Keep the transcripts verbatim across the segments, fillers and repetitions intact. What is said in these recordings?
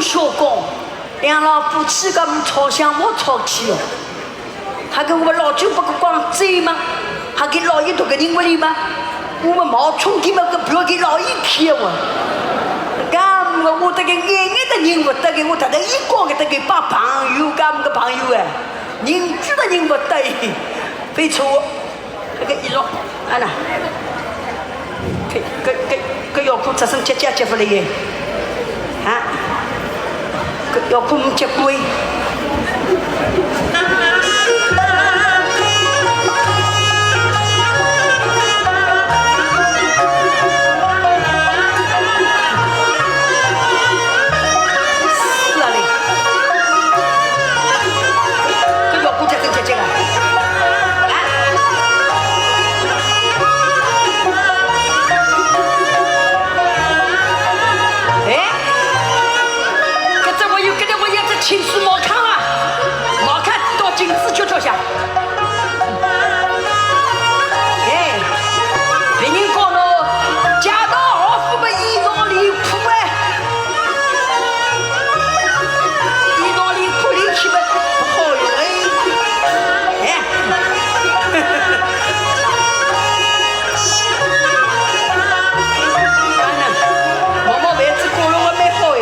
小讲，两老夫妻搿么吵相骂吵起哦。还跟我们老酒不过光醉嘛，还给老爷多个人屋里嘛，我们冒充的嘛，个不要给老爷看哦。搿么我这个眼眼的人不得个，我特特一讲个这个把朋友，搿么个朋友哎，人知道人不得，非错。 搿个一落，啊呐，搿搿搿搿腰裤只剩结结结勿了耶，啊，搿腰裤没结过耶。是啊嘞，搿腰裤结真结结啊。 哎，搿只我有搿只我也是情绪毛看啊，毛看到镜子就照下。哎，别人讲咯，家道豪富么衣裳离谱哎。 一道里不灵去吧，好用哎。哎。毛毛牌子过了我蛮好哎。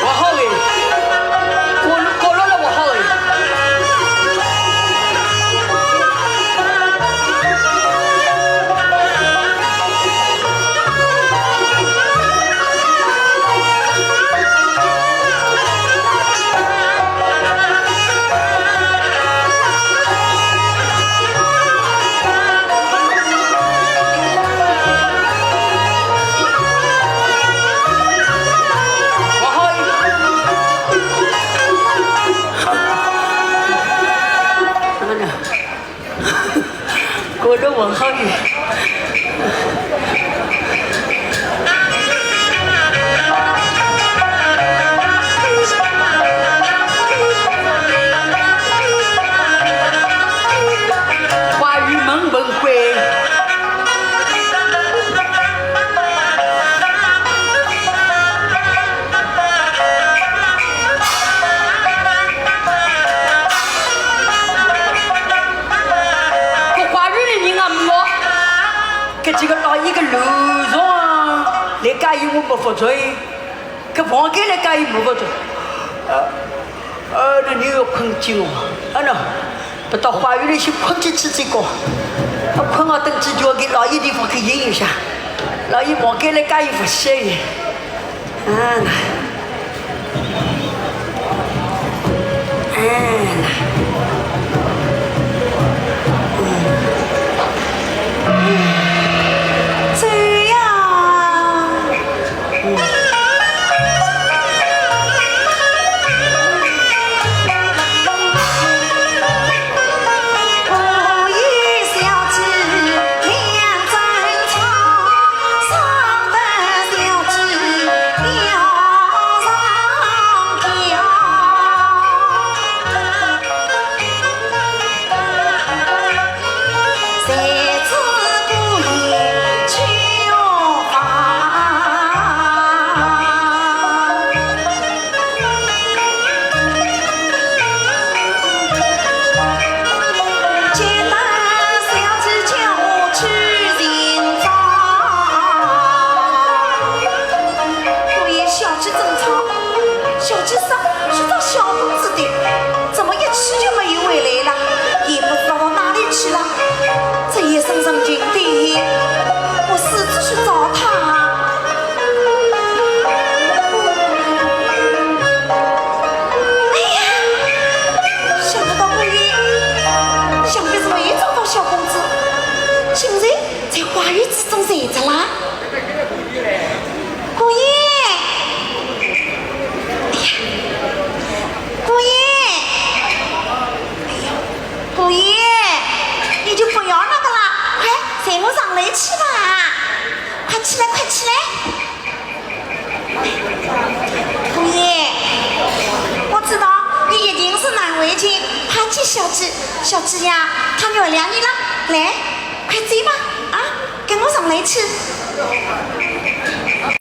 我好哎。过了过了了我好哎。 过了我好运。花园门门关。 搿花园里人也没落，搿几个老爷个楼上来加一我没发觉，搿房间来加一没发觉。呃，呃，那你又困觉哦？啊，喏，不到花园里去困觉去这个，啊，困啊，等几觉给老爷地方去应一下，老爷房间来加一发现。 啊，那，哎，那，嗯，嗯，这样，嗯。 我也小姐正吵，小姐说去找小公子的，怎么一去就没有回来了？也不知道到哪里去了。这夜深人静的，我四处去找他。 哎呀，想不到姑爷，想必是没找到小公子，竟然在花园之中睡着啦。姑爷，哎呀，姑爷，哎呀，姑爷，你就不要那个了，快随我上楼去吧，快起来，快起来。 姑爷，我知道你一定是难为情，怕给小姐，小姐呀，她原谅你了。来，快走吧，啊，跟我上楼去。